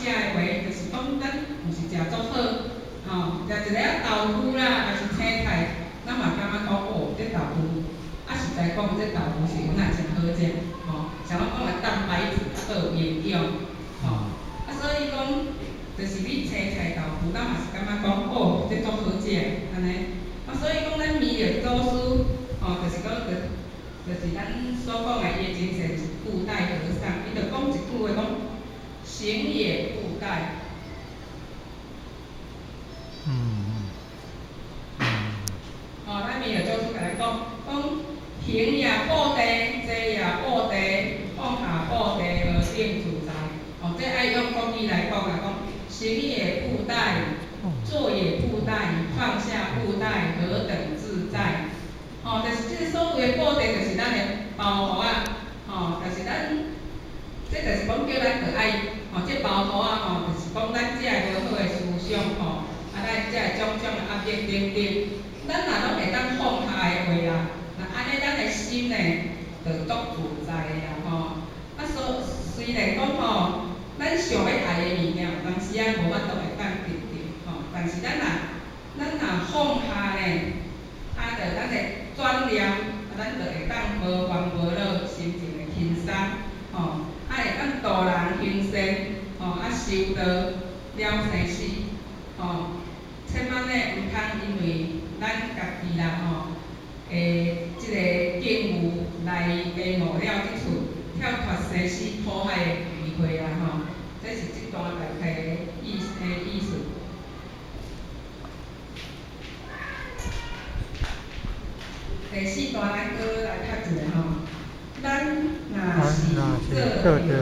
食的話，就是講咱毋是食足好，吼，食一个仔豆腐啦，抑是青菜，咱嘛感覺講哦，這豆腐，啊實在講這豆腐是有哪誠好食，吼，像我講的蛋白質閣有營養，吼，啊所以講，就是你青菜豆腐，咱嘛是感覺講哦，這足好食，按呢。啊所以講咱彌勒祖師，吼，就是講就是咱所講的伊的精神是布袋和尚，伊就講一句話講，行也布袋。吼，咱彌勒祖師共咱講，講行也布袋，坐也布袋，放下布袋，何等自在。哦，這愛用國語來講啊，講行也布袋，坐也布袋，放下布袋，何等自在。吼，就是這個所謂的布袋，就是咱的包袱仔，吼，就是咱，這就是講叫咱著愛，吼，這包袱仔吼，就是講咱這个無好的思想吼，啊，咱這个種種的壓力等等，咱若攏會當放下的話啦，若按呢咱的心呢，就足自在的啦吼。啊，所雖然講吼，咱想欲愛的物件，有當時仔無法度會當得著吼，但是咱若放下呢，啊，就咱的轉念，啊，咱就會當無煩無惱，心情會輕鬆，吼，啊會當度人行善，吼，啊修道了生死，吼，千萬呢毋通因為咱家己啦吼，這个境遇來耽誤了這次跳脫生死苦海的機會啦吼，這是這段大概的意思。第四段咱閣來讀一下吼，咱若是做